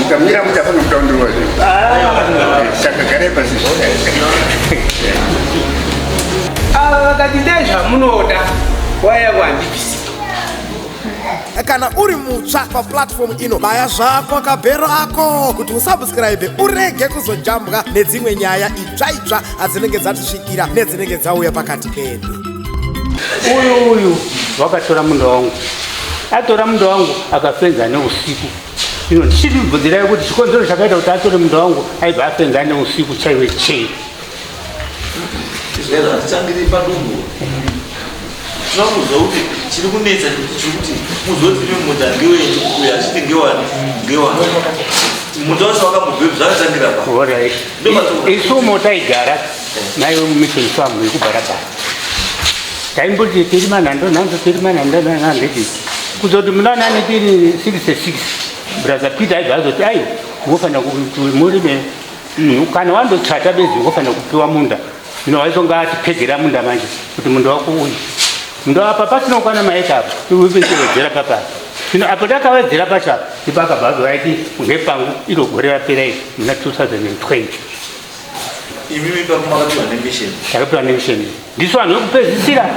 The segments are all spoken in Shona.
Mukamira muchafanira kutaundirwa zve. Saka garai pasi. Ava vakati ndai zvamunoda waya wandibvisa. Kana uri mutsva paplatform ino, baya zvako kabhero ako kuti usubscribe urege kuzojambwa nedzimwe nyaya itsva itsva adzinenge dzatisvikira nedzinenge dzauya pakati pedu. Uyu uyu wakatora munda wangu, atora munda wangu akafenza neusiku. Ino ndichitibvunzirai kuti chikonzero chakaita kuti atore munda wangu aibva afenza neusiku chaiwe chei? Izvezvo hatitangiri padumbu. Tinokuudza kuti chiri kunetsa chekuti muzoti imi munda ngewenyu uyo achiti ngewani ngewani. Munda wacho wakambobvepi zvakatangira pa. Alright. Isu motaigara nayo mumission farm yekubharabhara. Taimboti tiri manhando nhando tiri manhando nhando kuzoti muna 1966 brother Peter aibva azoti aiwa unofanira kuti murime kana wandotsvata bedzi unofanira kupiwa munda. Zvino waizonga atipegera munda manje kuti munda wako uyu munda apa pasina kukwana maeka apa tiwedzera papa. Zvino apo takawedzera pacho apa ndipo akabva azovaiti ngepangu iro gore rapera iri muna 2020. Imimi ipapo makapiwa nemission. Takapiwa nemission. Ndisu vanhu vekupedzisira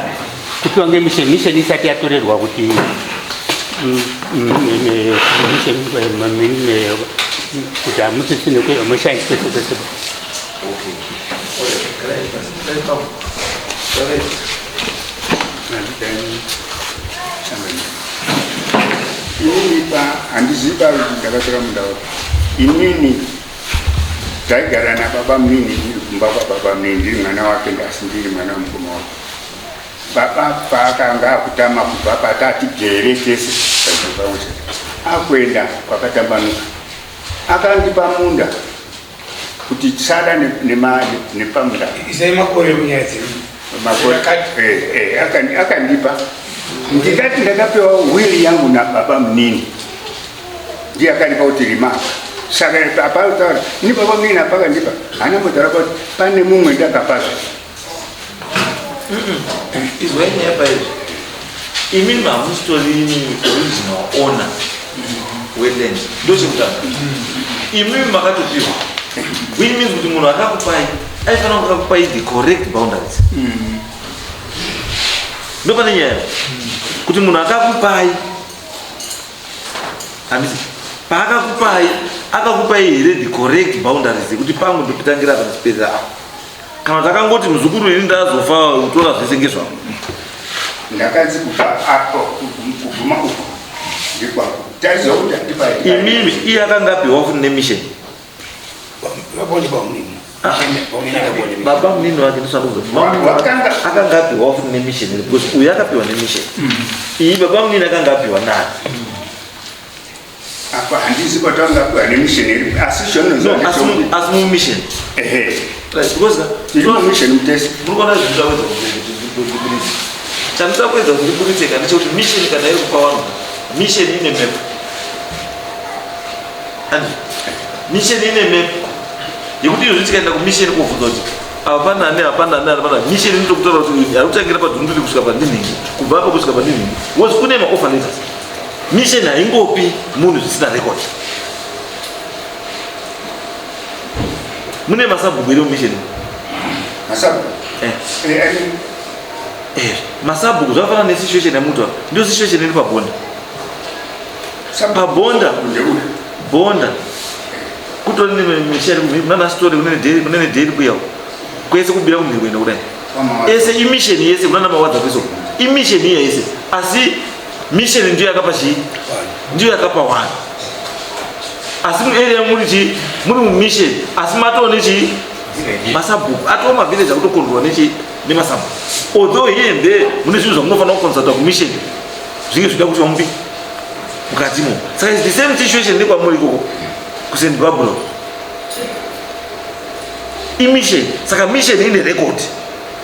kupiwa ngemission, mission isati yatorerwa kuti mission kuti hamusisine mushaini kwese kwese. Okay. Alright, garai pasi. Garai papo. Inini pa handizivi pa kuti ndakatora munda wako. Inini taigara nababa munini ndiri kumba kwababa munini ndiri mwana wake asi ndiri mwana wamukoma wake. Baba paakanga akutama kubva patatigere tese pachiro chete akuenda kwakatambanuka akandipa munda kuti tisada nepamunda. Isai makore munyaya dzenyu. Makore akandipa ndikati ndakapewa wiri yangu nababa munini ndiye akandipa kuti rima apa. Saka apautaura ni baba munini apakandipa haana mbotaura kuti pane mumwe ndakapazve. Izwai nyaya paizvi. Imi hamusitori imi original owner weland ndochekutanga. Imi makatopiwa which means kuti munhu akakupai aifanira kunge akakupai the correct boundaries. Ndopane nyaya kuti munhu akakupai handiti paakakupai akakupai here the correct boundaries yekuti pangu ndopitangira apa ndichiperera apa. Kana takangoti muzukuru ini ndazofa utora zvese ngezvangu. Ndakanzi kubva apo kuguma uko ndikwako. Taiziva kuti handipa. Imimi iye akanga apiwa futi nemission. Baba munini wake ndosakubva. Akanga apiwa futi nemission because uyu akapiwa nemission. Iyi baba munini akanga apiwa nani? Apa handizi kwatanga kuva nemission iri asi zvinozo asi asi mu mission. Ehe. Right because tiri mu mission mutesi. Muri kuona zvinoda kuedza kuti Chandinoda kuedza kuti ndiburitse kana ndechekuti mission kana iri kupa vanhu mission ine map. And mission ine map yekuti izvo tikaenda kumission kobvunza kuti hapana ani hapana ani hapana mission inotokutaura kuti ari kutangira padhunduri kusvika pandinhingi kubva apa kusvika pandinhingi because kune maoffer letters. Mission haingopi munhu zvisina record. Mune masabhuku here mumission? Masabhuku? Eh. Eh, eh. Masabhuku zvakafanana nesituation yamuto. Ndiyo situation iri pabonda. Pabonda. Bonda. Kutori nemisha iri nana story kunene dairy kunene dairy kuya. Kwese kubira kumhiri kuenda kudai. Ese imission yese kunana mawadza kwese. Imission iya yese. Asi mission ndiyo yakapa chii? Ndiyo yakapa one. Asi muarea muri chii? Muri mumission. Asi matoo nechii? Masabhuku. Atoo mavillage akutokontrolwa nechii? Nemasabhuku. Although here and there mune zvinhu zvamunofanira kuconsulta kumission. Zvinge zvida kuti vamupi mukatimo. Saka it's the same situation nekwamuri ikoko kuSt Barbara. Imission. Saka mission ine record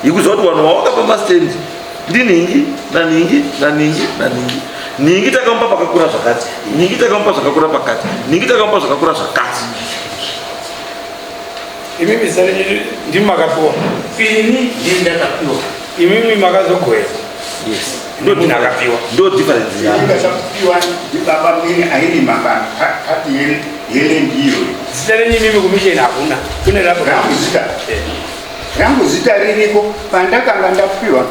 yekuziva kuti vanhu vawakapa mastand ndinhingi naningi naningi naningi. Ningi takamupa pakakura zvakati, ningi takamupa zvakakura pakati, ningi takamupa zvakakura zvakati. Imimi zita renyu ndimi makapiwa? Ini ndini ndakapiwa. Imimi makazogoera? Yes. Ndo akapiwa. Ndo difference yavo. Ndakapiwa ndibaba mini airima pati yenu. Yeland iyoyo. Zita renyu imimi kumisheni hakuna. Kune Rangu zita. Rangu zita ririko pandakanga ndapiwa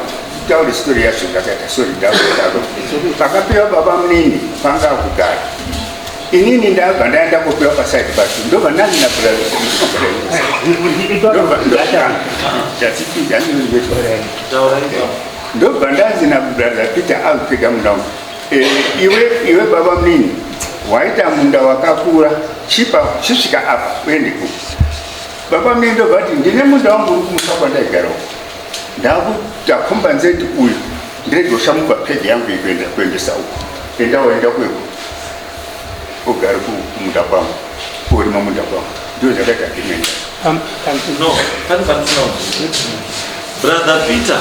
taure story yacho ndakaita sorry ndakudaro. Pakapiwa baba munini panga kugara. Inini ndabva ndaenda kupiwa paside pacho ndobva ndanzi nabrother. Ndobva ndanzi nabrother Peter akupega munda wangu. Eh, iwe iwe baba munini waita munda wakakura chipa chisvika apa uende kuko. Baba munini ndobva ati ndine munda wangu uri kumusha kwandaigara uko. Ndakuta compensate uyu ndirege ushamupa peg yangu ikuenda kuendesa uko. Enda waenda kweko. Ugare kumunda kwangu. Urima munda kwangu. Ndio zvakaita agreement. No, pane pandisina kunzwa. Brother Peter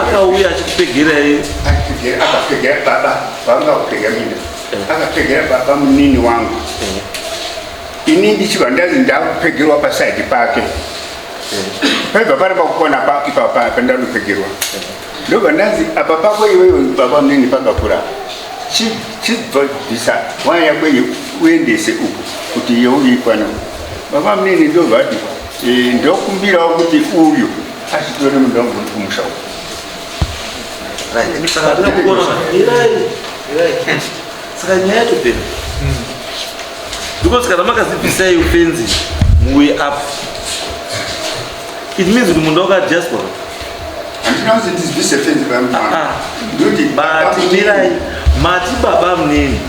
akauya achikupegerai. Akapegera baba vanga kupega minda, akapegera baba munini wangu. Ini ndichibva ndazi ndakupegerwa paside pake, paibva pari pakukona ipapa pandanopegerwa, ndobva ndanzi apa pako iwewe baba munini pakakura, chibvisa waya yako iyi uendese uku kuti iyo uikwana. Baba munini ndobva ati, "Eh, ndokumbirawo kuti uyu achitore munda wangu uri kumusha uku." Right. Saka tiri kuona irai irai, saka nyaya yatopera because kana makazibvisai fenzi muuye up, it means kuti munda wakadiaspora. Handina kuzi ndizibvise fenzi. Ah, ndoti but mirai, mati baba munini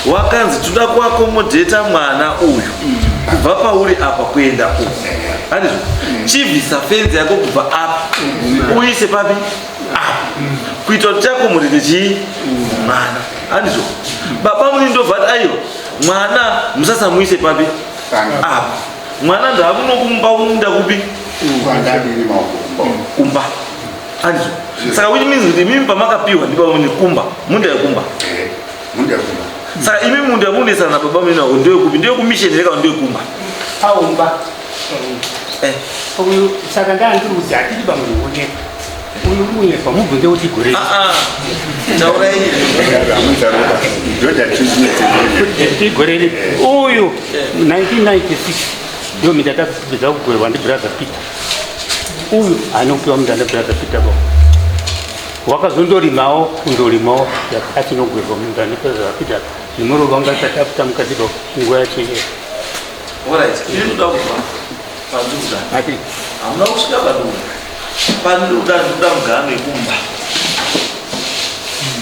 wakanzi toda kuaccommodata mwana uyu kubva pauri apa kuenda uku, handizvo? Chibvisa fenzi yako kubva apa uise papi? Apa, kuita kuti tiaccommodate chii? Mwana, handizvo? Baba munini ndobva ati aiwa, mwana musasamuise papi? Apa. Mwana ndaakunokumupa kumunda kupi? Kwandadini maoko. Kumba, handizvo? Saka which means kuti imimi pamakapiwa ndibaba munini kumba, munda yekumba. Munda yekumba. Saka imi munda yamundoisana nababa munini wako ndeyekupi? Ndeyekumisheni here kana ndeyekumba? Paumba. Eh. Uyu saka ndandiri kuti hatidi pamunhu oneka uyu uri kunyepa, mubvunze kuti gore. Ah, ah. Taurai. Igore ripi uyu? 1996 ndio minda takapedza kugorwa ndibrother Peter. Uyu anopiwa munda ndibrother Peter ba wakazondorimawo kundorimawo achinogwerwa munda ndibrother Peter nemurova ngasati afuta mukadzi ba nguva yacho iyeyo. Alright, ini ndoda kubva pandikuda. Ati. Hamuna kusvika pandikuda. Pandikuda, ndikuda mugano yekumba,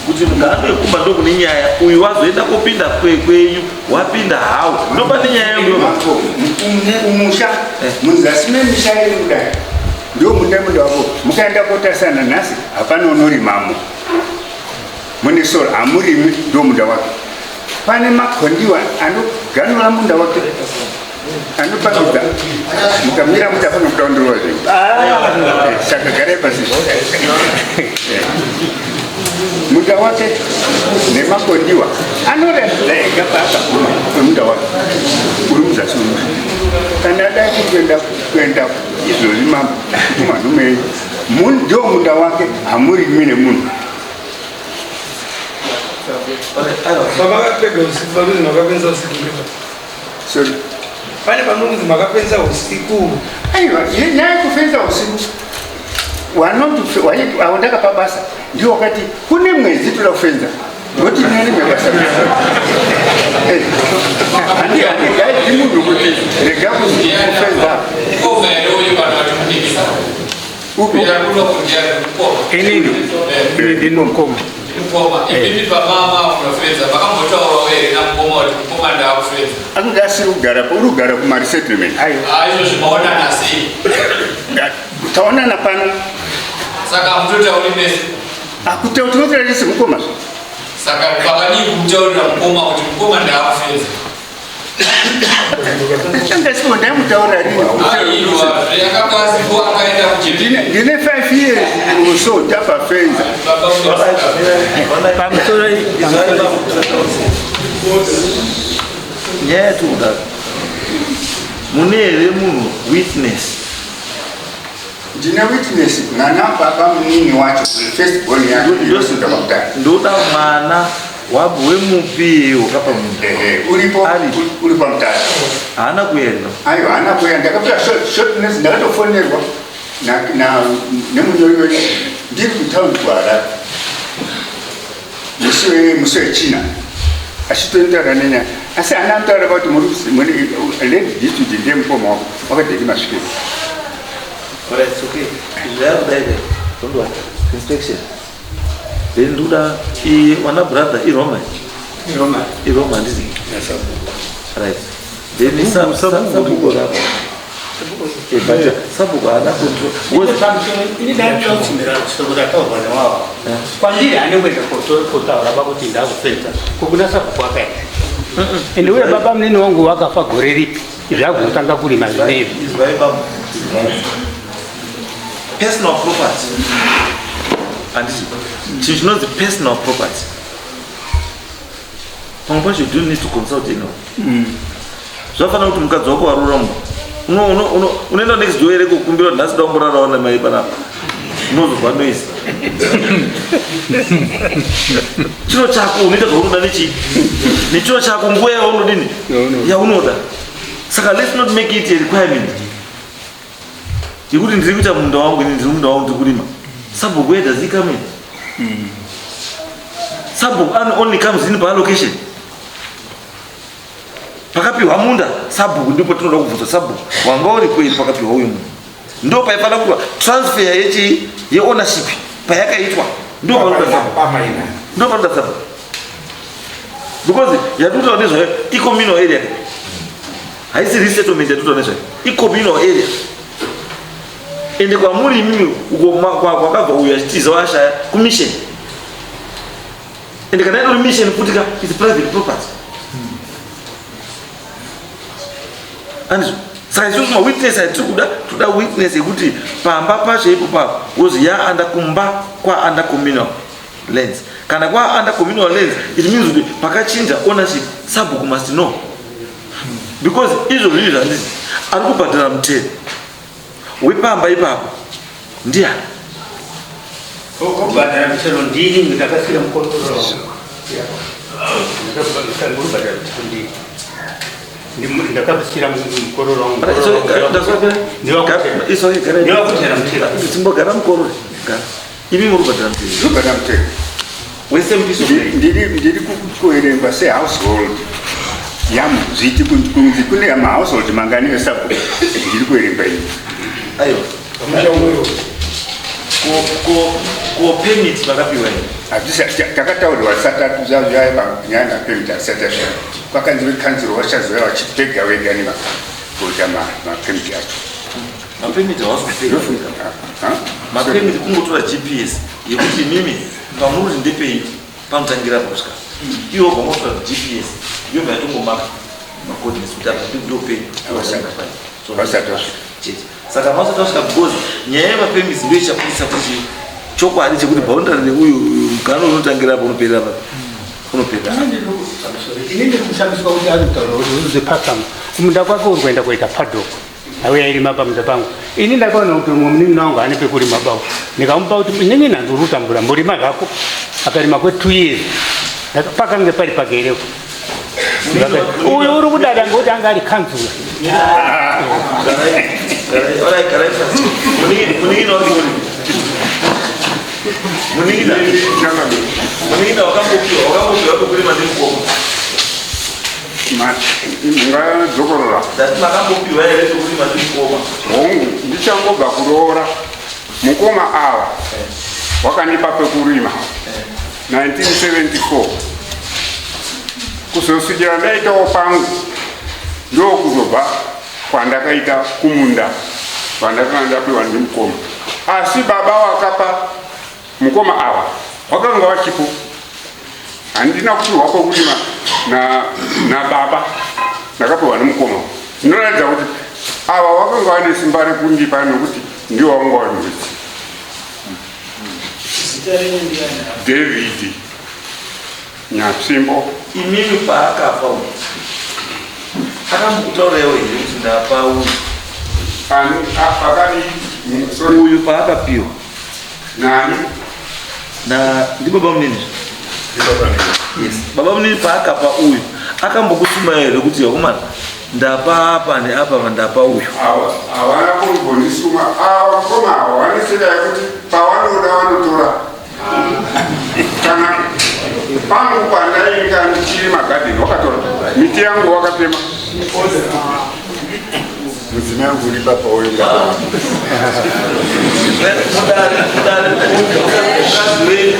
kuti mugano yekumba ndokune nyaya. Uyu wazoenda kopinda kwenyu, wapinda hawo, ndopane nyaya yangu yoma. Kumusha, muzasi memisha yedu kudai, ndio munda wako. Mukaenda kotasana nhasi hapana unorimamo, mune soro, hamurimi. Ndio munda wake. Pane makondiwa anoganura munda wake, anopangidza. Mukamira muchafana kuda kundirova zvenyu. Saka garai pasi. Munda wake nemakondiwa anoratidza ega paakaguma kwemunda wake uri muzasi wemusha. Kana adai kuenda kuenda izvozvi mambo kumanhume, ndio munda wake, hamurimi nemunhu. Pamakapega usiku panonzi makapedza usiku mripa. Sorry? Pane panonzi makapedza usiku. Aiwa, nyaya yekufenza usiku, wanoti avo ndakapa basa ndiwo wakati kune mwedzi toda kufenza, ngoti ine rimwe basa. Handigaidzi munhu kuti rega kufenza. Mukoma here uyu kana kuti mudikisa? Upi? Kuno kundiani mukoma? Inini ini ndini mukoma. Mukoma, imimi pamama munofenza makambotaurawo here namukoma kuti mukoma ndaakufenza? Anga asiri kugara, uri kugara kumaresettlement. Aiwa. Izvozvi maonana sei? Taonana pano. Saka hamutotauri mese? Tinotaura tese mukoma. Saka pakadii kumutaurira mukoma kuti mukoma ndaakufenza? Anga sipo, ndaimutaura rini? Aiwa, yakanga asipo, akaenda kuJermany. Ndine 5 years or so tapafenza. Baba munosaka. Pamusoro. Nyaya yatikuda, mune here munhu witness? Ndine witness, mwana baba munini wacho, first born yake inosuda pakutanga. Ndoda mwana. Wemupi wakapa munda? Uripo. Ari. Uri pamutasa. Haana kuenda. Aiwa, haana kuenda. Ndakapiwa short notice, ndakatofonerwa nemunyori wedu ndiri kutaundi kuHarare musi wechina, achitonitaura nenyaya, asi haana kutaura kuti muri land dispute. Ndiye mukoma wako wakadheki masvikiro. Alright, it's okay. Zvayakudai, don't worry. Inspection. Then ndoda wana brother iRoma. Roma. IRoma handiti? Right. Then sabhuku rako. But sabhuku haana control. Ini ndaitotsimira shoko rataurwa newavo kwandiri hane kuenda kotaura pakuti ndakupedza kokuna sabhuku akaenda. Ende uye baba munini wangu wakafa gore ripi zvakuzotanga kurima zvinezvi? Izwai baba. Personal property. Handiti? Chinhu chinonzi personal property. Pamwe pacho you don't need to consult anyone. Zvafanira kuti mukadzi wako warora mumba, unoenda next door here kukumbira kuti nhasi ndakumborarawo namai panapa? Unozobva noise. Chiro chako unoita zvaunoda nechi nechiro chako, nguva yaunodini yaunoda. Saka let's not make it a requirement yekuti ndiri kuita munda wangu, ini ndiri munda wangu, ndiri kurima. Sabhuku, where does he come in? Sabhuku only comes in paallocation, pakapiwa munda. Sabhuku ndipo tinoda kubvunza. Sabhuku wanga uri kweri pakapiwa uyu munhu? Ndo paifanira kuitwa transfer yechi yeownership payakaitwa, ndo panoda sabhuku. Pamaina. Ndo panoda sabhuku, because yatutaura nezvayo icommunal area, haisi resettlement. Yatutaura nezvayo icommunal area. Ende kwamuri imimi uko kwakabva uyu achitiza washaya kumission. Ende kana itori mission futi ka, it's private property, andizvo? Saka isusu mawitness atiri kuda, toda witness yekuti pamba pacho ipo papo wozi yaanda kumba kwaanda communal lands. Kana kwaanda communal lands, it means kuti pakachinja ownership, sabhuku must know, because izvozvo izvi handiti ari kubhadhara mutero wepamba ipapo ndiani? Kubhadhara mutero ndini, ndakasira mukororo wangu. Ndakubhadhara mutero ndini, ndakasira mukororo wangu. Ndewakutera mutero. Timbogara mukororo, gara. Imi muri kubhadhara mutero? Ndobhadhara mutero. Wesame piece of land. Ndiri kuerengwa sehousehold yamudzviti. Kunzi kune mahousehold mangani esabhuku, ndiri kuerengwa ini. Aiwa. Pamusha umwewo. Ko permit vakapiwa here? Takataurirwa tisati nyaya mapermit asati asvika. Kwakanzi vekanzuro vachazouya vachipega vega nemakuita mapermit acho. Mapermit hawasi kupega. Ha? Mapermit kungotora GPS yekuti imimi pamuri ndepei panotangira kusvika iwo, pamotora GPS yobva yatongomaka macoordinates kuti apa ndopei. Vasati vasvika. Chete. Saka vasati vasvika, because nyaya yemapermits ndo ichapisa kuti chokwadi chekuti boundary neuyu mugano unotangira apa unoperera pa unoperera apa. Ini ndiri kushamiswa kuti ari kutaura kuti uzepasama kumunda kwake uri kuenda kuita paddock, auya irima pamunda pangu. Ini ndakaona kuti mumwe munin'ina wangu ane pekurima bau, ndikamupa kuti inini nhanzi uri kutambura, mborima zvako. Akarima kwe2 years. Pakange pari pakereko. Uyu uri kudada ngekuti anga ari kanzura. Garai, garai pasi. Munin'ina wake uri munin'ina. Munin'ina wakambopiwa pekurima ndimukoma? Ungadzokorora? Ndati makambopiwa here pekurima ndimukoma? Hongu, ndichangobva kuroora, mukoma ava wakandipa pekurima 1974. Kuzosvikira ndaitawo pangu, ndokuzobva kwandakaita kumunda kwandakanga ndapiwa ndimukoma. Asi baba wakapa mukoma ava wakanga wachipo. Handina kupiwa kwekurima nababa, ndakapiwa nemukoma. Zvinoratidza kuti ava wakanga vane simba rekundipa nekuti ndiwo wanga vari muridzi. David Nyatsimbo. Imimi paakafa uyu, akambokutauraiwo here kuti ndapa uyu? Ani? Akadi? Sorry. Uyu paakapiwa Nani? Na ndibaba munini. Yes, baba munini paakapa uyu akambokusuma here kuti vakomana ndapa apa neapa ndapa uyu? Havana kumbondisuma ava mukoma ava, vaneseka yekuti pavanoda vanotora. Kana pangu pandainga ndichiri magadheni wakatora miti yangu, wakatema. Mudzimai wangu uri papa uyu ngaa. Mudare, mukadzi wenyu,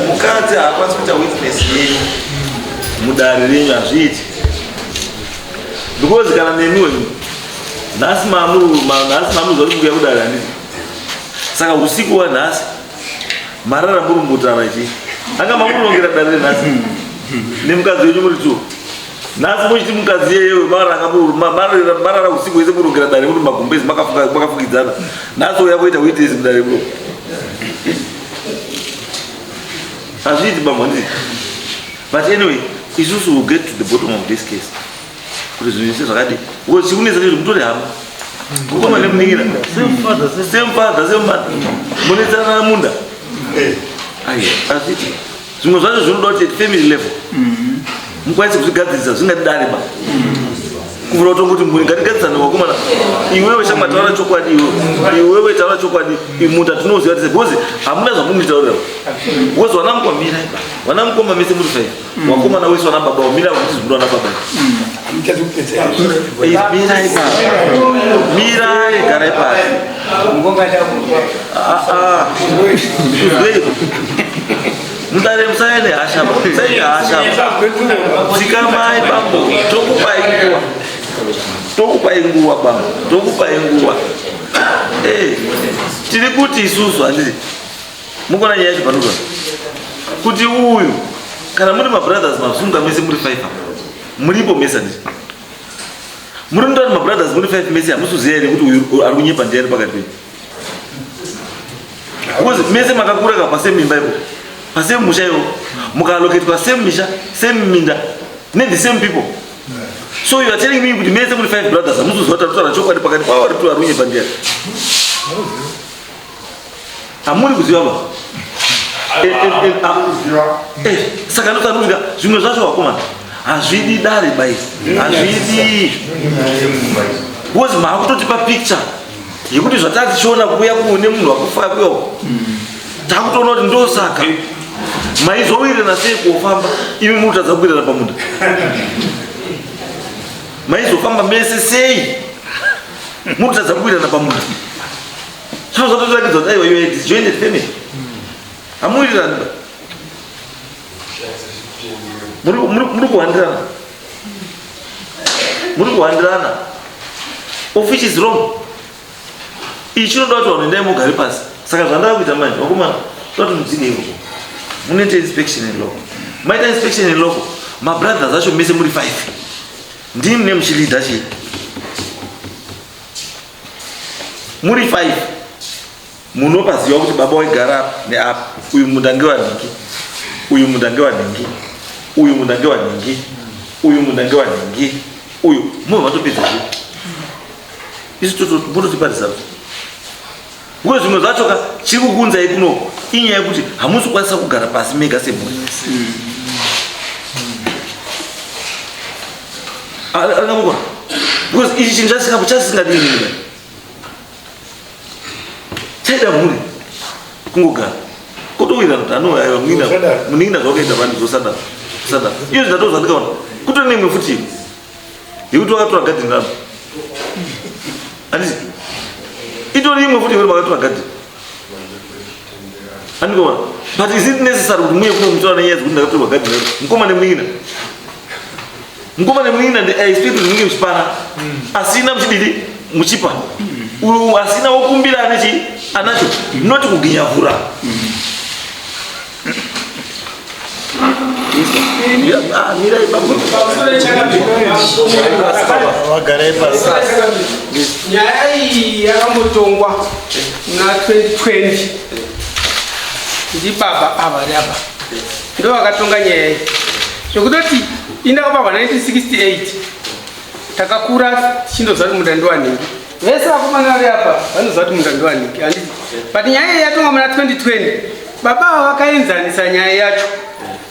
mukadzi haakwanisi kuita witness yenyu mudare renyu, hazviiti, because kana nemi wenyu nhasi mamuziva kuti mukuya kudare, handiti? Saka usiku wanhasi marara muri mutaura chii? Anga mamurongera dare renhasi nemukadzi wenyu muri two. Nhasi muchiti mukadzi iyeyo marara usiku wese murongera dare muri magumbezi makafukidzana, nhasi uya kuita witness mudare muno, hazviiti bambo, handiti? But anyway, isusu will get to the bottom of this case kuti zvinhu zvese zvakadii, because chikunetsa chekuti mutore hama, mukoma nemunin'ina, same father same mother, munetsana munda. Ai, hazviiti. Zvimwe zvacho zvinoda kuti at family level mukwanise kuzvigadzirisa, zvingati dare ba kuvura kutongoti mhuri ngatigadzirisane. Vakomana, iwewe shamwa taura chokwadi, iwewe, iwewe taura chokwadi. Munda tinoziva tese, because hamuna zvamunitaurira, because vana mukoma, mirai, vana mukoma mese muri five, vakomana wese vana baba wamira kuti zvibuda vana baba. Mirai pa, mirai, garai pasi. Ah, ah. Uzweiko mudare, musave nehasha ba, musave nehasha ba. Dzikamai bambo, tokupai nguva, tokupai nguva bambo, tokupai nguva. Tiri kuti isusu, handiti mukuona nyaya yacho panotora kuti uyu, kana muri mabrothers masunga mese muri five apa, muripo mese, handiti? Muri mutari mabrothers muri five mese, hamusi here kuti uyu ari kunyepa ndiani pakati penyu? Because mese makakura ka pasame imba ipo, pasame musha ipo, mukaallocatwa same misha, same minda ne the same people. So you are telling me kuti mese muri five brothers hamusi kuziva kuti ari kutaura chokwadi pakati pavo ari tu ari kunyepa ndiani? Hamuri kuziva ba? Kuziva. Saka ndotanutika zvimwe zvacho vakomana hazvidi dare bai, hazvidi, because maakutotipa picture yekuti zvatanga tichiona kuya kune munhu wakufa kuya uko, takutoona kuti ndosaka maizowirirana sei kofamba imi murikutadza kuwirirana pamunda. Maizofamba mese sei murikutadza kuwirirana pamunda? Zvino zvatotirakidza kuti aiwa, you are a disjointed family, hamuwirirani ba. Muri kuhandirana, muri kuhandirana, of which is wrong. Ichi chinoda kuti vanhu endai mugare pasi. Saka zvandava kuita manje, vakomana, toda kuti mudzike ikoko munoita inspection in loco. Maita inspection in loco, mabrothers acho mese muri five, ndimi mune muchileada chii muri five. Munopaziva kuti baba waigara apa neapa, uyu munda ngewanhingi, uyu munda ngewanhingi, uyu munda ngewanhingi, uyu munda ngewanhingi, uyu mubva matopedza zve. Isu mototipa results, because zvimwe zvacho ka chiri kukunzai kunoko inyaya yekuti hamusi kukwanisa kugara pasi mega semhuri. Angamukona, because ichi chinhu chasingadini nini, chaida mhuri kungogara kutowirana kuti ano aiwa munin'ina zvawakaita vanhu zosada kusada. Iyo zvindatozva ndikaona kutori neimwe futi yekuti wakatora gadheni rano, handiti? Itori imwe futi yekuti vakatora gadheni, andikaona. But is it necessary kuti muye kuno mutaura nenyaya dzekuti ndakatorwa gadheni rano? Mukoma nemunin'ina, mukoma nemunin'ina, I expect kuti munge muchipana asina muchididi muchipa uyu asina wokumbira ane chi anacho, not kuginyavura. Ah, mirai baba. Vagarai pasi. Nyaya iyi yakambotongwa muna 2020 ndibaba ava ri apa, ndo vakatonga nyaya iyi, zvekutoti indakababva 1968, takakura tichindoziva kuti munda ndiwanhingi. Vese vakomana vari apa vanoziva kuti munda ndiwanhingi, handiti? But nyaya iyi yatongwa muna 2020. Baba ava vakaenzanisa nyaya yacho.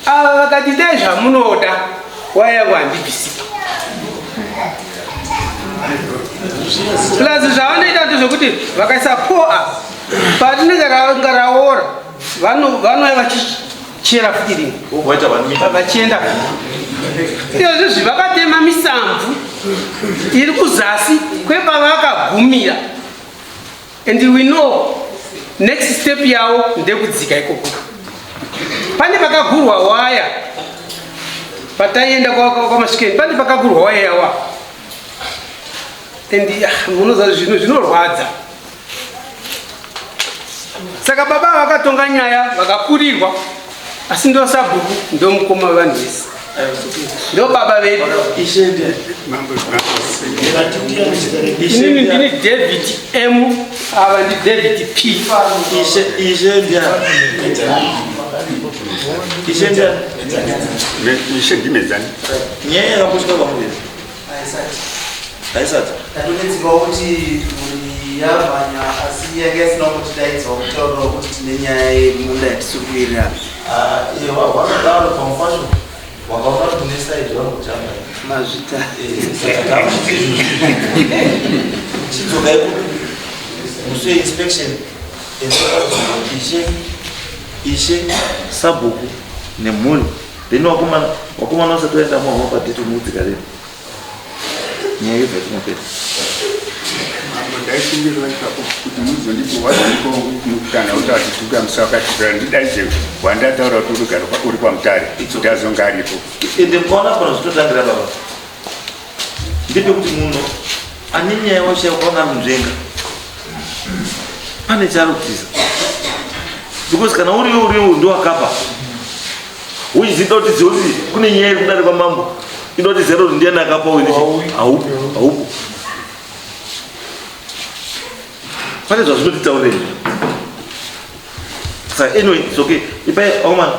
Ava vakati dai zvamunoda waya handibvisipa. Plus zvavanoita ndezvekuti vakaisa poa parinenge ranga raora vanouya vachichera futi rimwe vachienda izvozvi vakatema misamvu iri kuzasi kwepavakagumira and we know next step yavo ndekudzika ikoko. Pane pakagurwa waya pataienda kwaMasvikeni, pane pakagurwa waya yawa and munoziva zvinhu zvinorwadza. Saka baba vakatonga nyaya vakakurirwa, asi ndo sabhuku, ndo mukoma wevanhu vese, ndo baba vedu. Inini ndini David M, ava ndi David P. Ishe ndiani? Ishe ndiani? Ishe ndimedzani. Nyaya yakambosvika kwamuri? Haisati. Tatonetsekawo kuti mhuri yamhanya, asi yanga isina kutidaidzawo kutaurirawo kuti tine nyaya yemunda yatisiri kuwirirana. Wakadaro pamufasho wakaona kuti kune side vanokujamba. Mazvita. Saka chidzokai musi weinspection, ishe, sabhuku nemhuri, then wakomana vasati vaenda muhama padate unodzika rino nyaya yobva tinopera. Mambo, ndaikumbira ipapo kuti muzondipo wazondipo mukana utati tuka musi wakati ndidaidze wandataura kuti urigara uri kwaMutare kuti azonge aripo. Ende mukaona pano zvitotangira baba ndepekuti munhu ane nyaya washaya kwaona ari kunzvenga pane chaari kutiza, because kana uriwo uriwo ndowakapa uchiziita kuti ziva kuti kune nyaya iri kudare kwamambo inoda kuti zero kuti ndiani akapa uyu, haupo, haupo. Pane zvazvinotitaurira. Saka anyway, it's okay. Ipai akomana,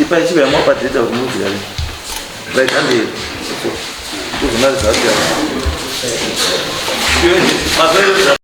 ipai chive yamwapadheta kuti mudzikare. Right, handi kuzona result yavo.